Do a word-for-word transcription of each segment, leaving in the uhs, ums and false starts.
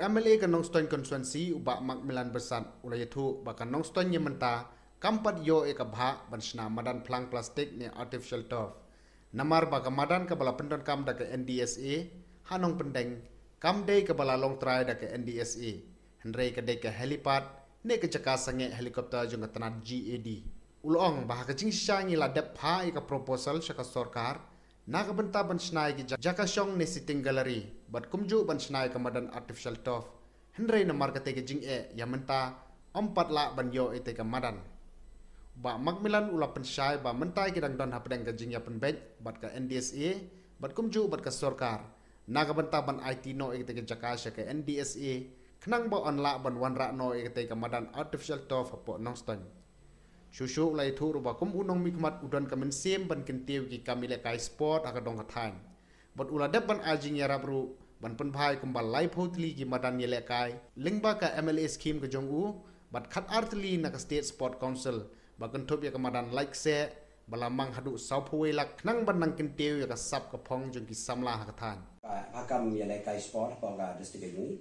M L A ka Nongstoiñ Constituency u Bah Macmillan Byrsat u la ïathuh ba ka Nongstoiñ ïa mynta kam pat ïoh ïa ka bhah ban shna madan phlang plastik ne artificial turf. Namar ba ka madan kaba la pyndonkam da ka N D S A ha Nongpyndeng kam dei kaba la long trai da ka N D S A, hynrei ka dei ka helipad ne ka jaka sangeh helicopter jong ka tnat G A D. U la ong ba ha ka jingshisha ngi la dep phah ïa ka proposal sha ka sorkar na ka bynta ban shna ïa ki ja-, jaka shong ne sitting gallery bad kumjuh ban shna ïa ka madan artificial turf, hynrei namar katei ka jingeh ïa mynta ym pat lah ban ïoh ïa katei ka madan. Bah Macmillan u la pynshai ba mynta ki dang don hapdeng ka jingïapynbeit bad ka N D S A bad kumjuh bad ka sorkar na ka bynta ban aiti noh ïa katei ka jaka sha ka N D S A khnang ba yn lah ban wanrah noh ïa katei ka madan artificial turf hapoh Nongstoiñ. Shuh shuh u la ïathuh ruh ba kum u nongmihkhmat u don ka mynsiem ban kyntiew ïa ki kam ïalehkai sport ha ka dong ka thaiñ. Bad u la dep ban ai jingïarap ruh ban pynbha ïa kumba laiphew tylli ki madan ïalehkai lyngba ka M L A scheme ka jong u bad khatar tylli na ka State Sport Council ba kynthup ïa ka madan lait kseh ba la mang haduh sawphew wei lak khnang ban nang kyntiew ïa ka sap ka phong jong ki samla ha ka thaiñ. Ba, ba kam ïalehkai sport hapoh ka district ka jong ngi.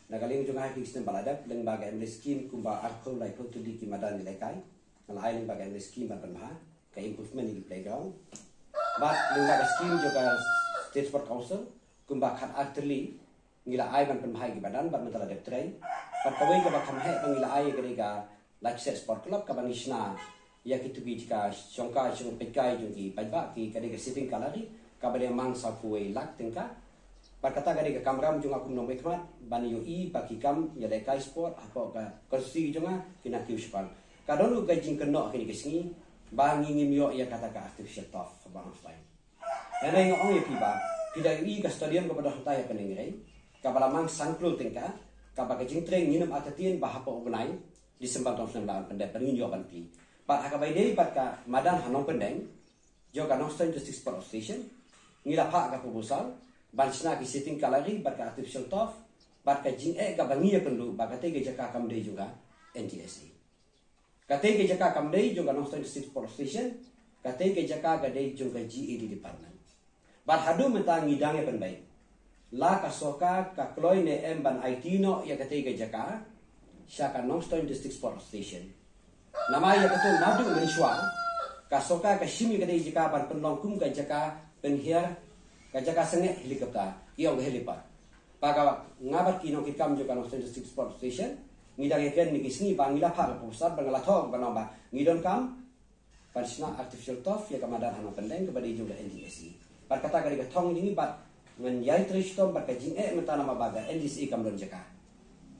Na ka liang jong nga ha ki snem ba la dep lyngba ka M L A scheme kumba arphew laiphew tylli ki madan ïalehkai nga la ai lyngba ka M L A scheme ban pynbha ka improvement ïa ki playground. Bad lyngba ka scheme jong ka State Sport Council kumba khatar tylli ngi la ai ban pynbha ïa ki madan bad mynta la dep trei. Bad kawei kaba kham heh ba ngi la ai ïa ka dei ka Lait Kseh Sport Club kaba ngi shna ïa kito ki jaka shongkai shongpeitkai jong ki paidbah ki, ka dei ka sitting gallery kaba dei mang sawphew wei lak tyngka. Bad kata ka dei ka kamram jong nga kum nongmihkhmat ban ïohi ba ki kam ïalehkai sport hapoh ka constituency jong nga ki nang kiew shaphang. Ka don ruh ka jingkynnoh ha kine ki sngi ba ngi ngim ïoh ïa kata ka artificial turf ba ong slai. Hynrei nga ong ïa phi ba phi da ïohi ka stadium kaba don hangtai ha Pyndengrei kaba la mang san klur tyngka, kaba ka jingtrei ngin ym artatien ba hapoh u bnai December tang snem la ban pyndep ban ngin ïoh ban plie. Bad ha kaba ïadei bad ka madan ha Nongpyndeng jong ka Nongstoiñ District Sport Association ngi la phah ka proposal ban shna ki sitting gallery bad ka artificial turf bad ka jingeh kaba ngi ïakynduh ba katei ka jaka kam dei jong ka N D S A. Katei ka jaka kam dei jong ka Nongstoiñ District Sport Association, katei ka jaka ka dei jong ka G A D department. Bad haduh mynta ngi dang ïapynbeit. La ka sorkar ka kloi ne em ban aiti noh ïa katei ka jaka sha ka Nongstoiñ District Sport Association. Namar ïa kata naduh mynshuwa ka sorkar ka shim ïa katei ka jaka ban pynlong kum ka jaka pynhiar, ka jaka sangeh helicopter, ki ong ka helipad. Ba ka nga bad ki nongkitkam jong ka Nongstoiñ District Sport Association ngi dang ïakren ne ki sngi ba ngi la phah ka proposal ba nga la thoh ba ngi donkam ban shna artificial turf ïa ka madan ha Nongpyndeng kaba dei jong ka N D S A. Bad kata ka dei ka thong jong ngi bad ngan ïai trei shitom bad ka jingeh mynta namar ba ka N D S A kam don jaka.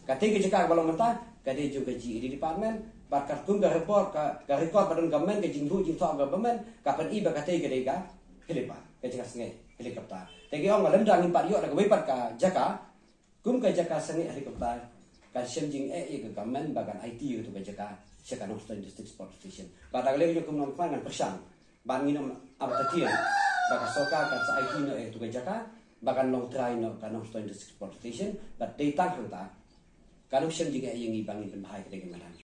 Katei ka jaka kaba long mynta ka dei jong ka G A D department bad katkum ka report ka, ka record ba don government, ka jingbuh jingthoh government ka pyni ba katei ka dei ka helipad, ka jaka sangeh helicopter. Te ki ong lymda ngim pat ïoh da kawei pat ka jaka kum ka jaka sangeh helicopter, kan shem jingeh ïa ka government ba kan aiti ïa katu ka jaka sha ka Nongstoiñ District Sport Association. Bad da ka liang jong kum nongmihkhmat ngan pyrshang ba ngin ym artatien ba ka sorkar kan sa aiti noh ïa katu ka jaka ba kan long trai noh ka Nongstoiñ District Sport Association. Bad dei tang hangta kan ym shem jingeh ïa ngi ba ngin pynbha ïa katei ka madan.